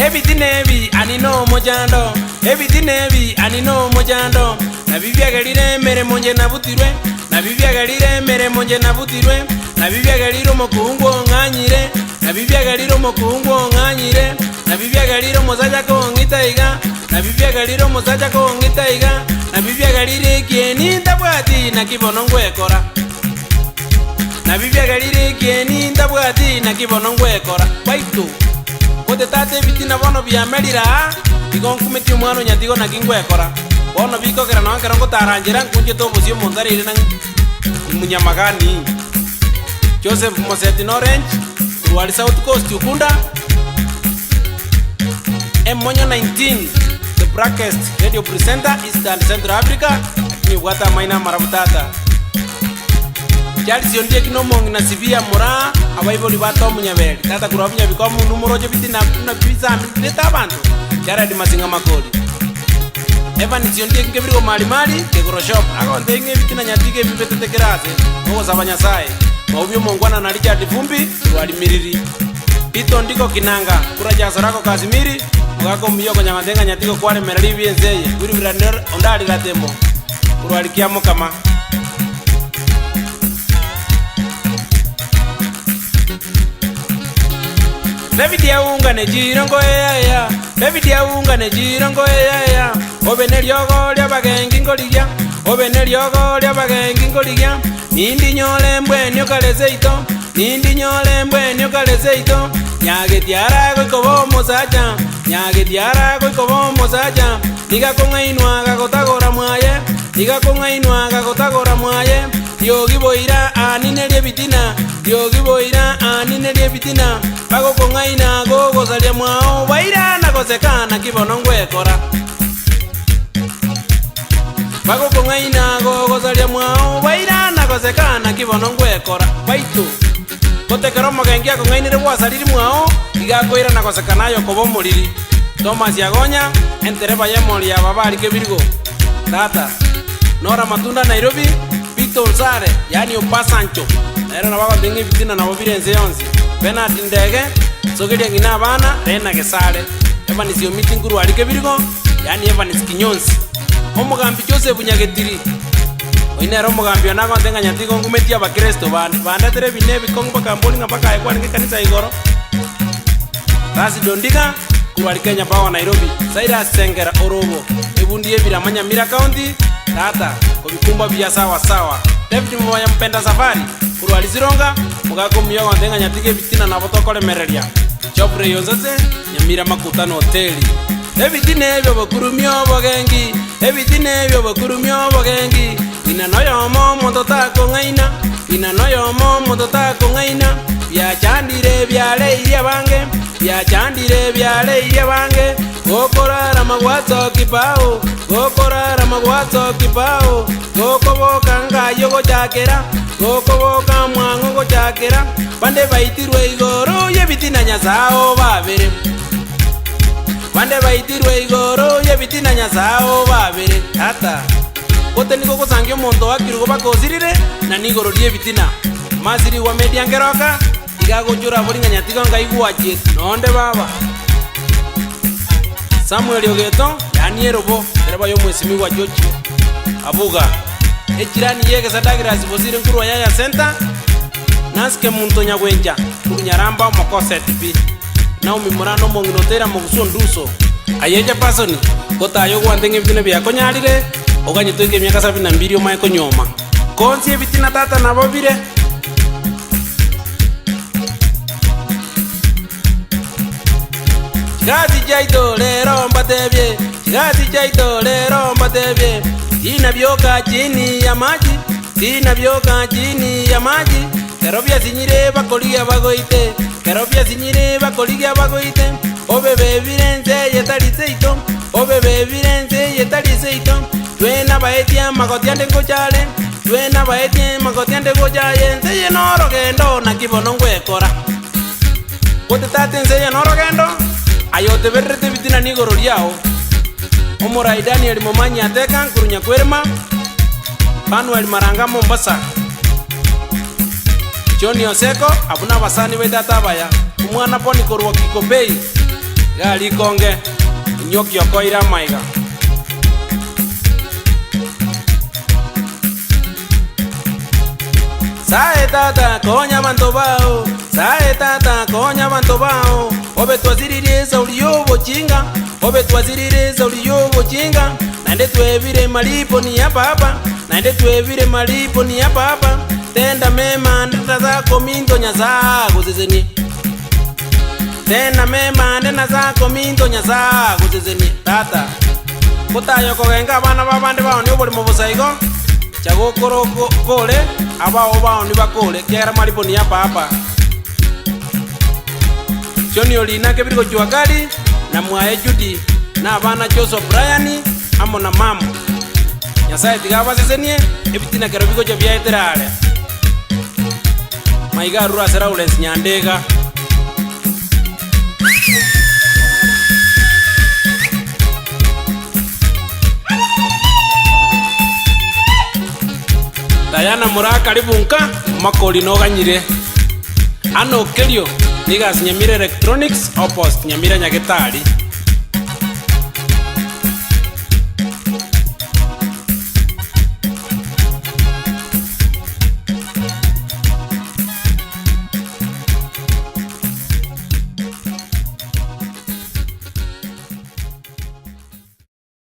Ebitina ebi ani nomochando, ebitina ebi ani nomochando, Nabio biagerire emeremo inche nabutirwe, nabio biagerire emeremo inche nabutirwe, Nabio biagerire omokungu ong'anyire, nabio biagerire omokungu ong'anyire, Nabio biagerire omosacha kong'ita iga, nabio biagerire omosacha kong'ita iga, Nabio biagerire ekieni ntabwati naki bono ngwekora. Nabio biagerire ekieni ntabwati naki bono ngwekora. Baito, gote tata ebitina bono biamerire aa, igo nkumetie omwana o nyatigo naki ngwekora. Bono bikogera nonya ekero ngotara nchera nkunchete obosio omonto areire na Munyamagani. Joseph Moseti Norange, korwa aria South Coast Ukunda, Emonyo 19, the blackest radio presenter East and Central Africa, lakini obwate amaino amarabu tata. Charles Ondieki na omong'ina Sibia Moraa, abaibori ba Tom Nyaberi, tata korwa abwo Nyabiko omonwe omoroche bitina buna bisamberete abanto, Jared Masinga Makori. Evans Ondieki Nkebirigo Mari Mari, Kegoro Shop, agontebia ng'a ebitina nyatiga ebi mbetete kera ase, nogosaba Nyasaye. Maumia omongwana na Richard Fumbi korwa Rimiriri. Peter Ondiko Kinanga, Kura Jasorako Kasimiri, mogaka omuya okonyang'ata ng'a nyatiga okwaremera ribi ense eye, Wilbrand Ondari Gatembo korwa Rikiamokama. David aungane chirongo eya, David aungane chirongo eya, Obe neriogo ri'abagenki nkorigia, Obe neriogo ri'abagenki nkorigia, Nindinyore mbwenie okare seito, Nindinyore mbwenie okare seito, Nyagetiara goika obe omosacha, Nyagetiara goika obe omosacha, Nigo akong'ainwa gagotagora mwaye, Nigo akong'ainwa gagotagora mwaye, Riogi boira anine ri'ebitina, Riogi boira anine ri'ebitina, Bagokong'aina gogosaria mwao, Bairana goseka naki bono ngwekora. Bagokong'aina gogosaria mwao, Bairana goseka naki bono ngwekora. Baito, gotekera omogenki akong'ainire gwasariri mwao, iga akoirana goseka naye okoba omoriri. Thomas Agonya, entereba y'emori ya baba arike birigo. Tata, Nora Matunda Nairobi, Peter Onsare, yaani Obasanjo, nere nabo agotebi ng'a ebitina nabo bire ense yonsi, Bernard Ndege, Sogeria ng'ina abana, Rena Gesare, Evans Omiti Nkuru arike birigo, yaani Evans Kinyonsi, Omogambi Joseph Nyagetiri, oyio nere omogambi one agontebia ng'a nyatiga ongumetie abakristo bande, bandetere ebina ebikong'u bakambori ng'a mpaka aye kwarenge ekanisa igoro. Rashid Ondiga, korwa aria Kenya Power Nairobi, Cyrus Sengera Orobo, ebundi y'ebirama Nyamira County, Tata, kobikumba buya sawa sawa. David Mubaya Mpenda Safari, korwa aria Sironga, mogaka omuya ogontebia ng'a nyatiga ebitina nabo tokoremereria. Geoffrey Onsase, Nyamira Makutano Hoteli. Ebitina ebio bokurumia obogenki, ebitina ebio bokurumia obogenki, Ng'ina noyomo omonto takong'aina, ng'ina noyomo omonto takong'aina, Biachandire ebiareirie abange, biachandire ebiareirie abange, Gokorarama gwatsoki pao, gokorarama gwatsoki pao, Gokoboka ngai ogochakera, gokoboka mwang'o ogochakera, Bande baitirwe igoro y'ebitina Nyasae obabere. Bande baitirwe igoro y'ebitina Nyasae obabere. Tata. Gote nigo ogosangia omonto oakirwe bakosirire, na nigoro ri'ebitina. Masiri gwa Media nkeroka, iga agochora abori ng'a nyatigo ngai gwachiete nonde baba. Samuel Ogeto, yaani erobo, dereba y'omwesimigwa George Abuga. Echirani y'egesa Douglas Bosire nkorwa Yaya Center, Nancy Kemunto Nyagwencha, korwa Nyaramba omokoseti pi. Naomi Morana omong'ina oteira mogusu onduso. Aye Jefferson, gotaaya ogwante ng'a ebitina biakonyarire, oganye toike emiaka sabini na mbiri omae konyuoma. Konsi ebitina tata nabo bire. Chigasi chiaito rero mbatebie, chigasi chiaito rero mbatebie, tina bioka chini y'amachi, tina bioka chini y'amachi. Kero biasinyire bakorigia bagoite, kero biasinyire bakorigia bagoite, Obebe bire ense eye tari seito, obebe bire ense eye tari seito, Twe nabaetie amagoti ande ngocha are, twe nabaetie amagoti ande gocha aye, Ense eye norogendo, naki bono ngwekora? Gote tata ense eye norogendo, aye otebererete ebitina nigoro riao. Omorai Daniel Momanyi Ateka nkorwa Nyakwerema, Fanuel Maranga Mombasa. John Oseko, abwo nabasani baito ata abaya, omwana Boni korwa Kikopey. Igaa rikonge, inyoki okoire amaiga. Sae tata, konya abanto bao, Sae tata, konya abanto bao, Obe twasiririe esauri y'obochinga, Obe twasiririe esauri y'obochinga, Naende twebire malipo ni ya Papa, Naende twebire malipo ni ya Papa, Tenda mema ande zako minto Nyasae agosesenie. Tenda mema ande na zako minto Nyasae agosesenie. Tata, kotayo kogenka abana b'abande baonie oborimo bosa igo, Chaga okore abao baoni bakore, ekiagera malipo ni ya Papa. Johnny Orina kebiri gochia Gari, na mwaye Judy, na abana Joseph Brian, amo na mamo. Nyasae tiga abasesenie, ebitina kero bigochia biaetera are. Maiga arure ase Lawrence Nyandega. Diana Moraa karibu nka, omakori noganyire. Anne Okerio nigo ase Nyamira Electronics opposite Nyamira Nyagetari.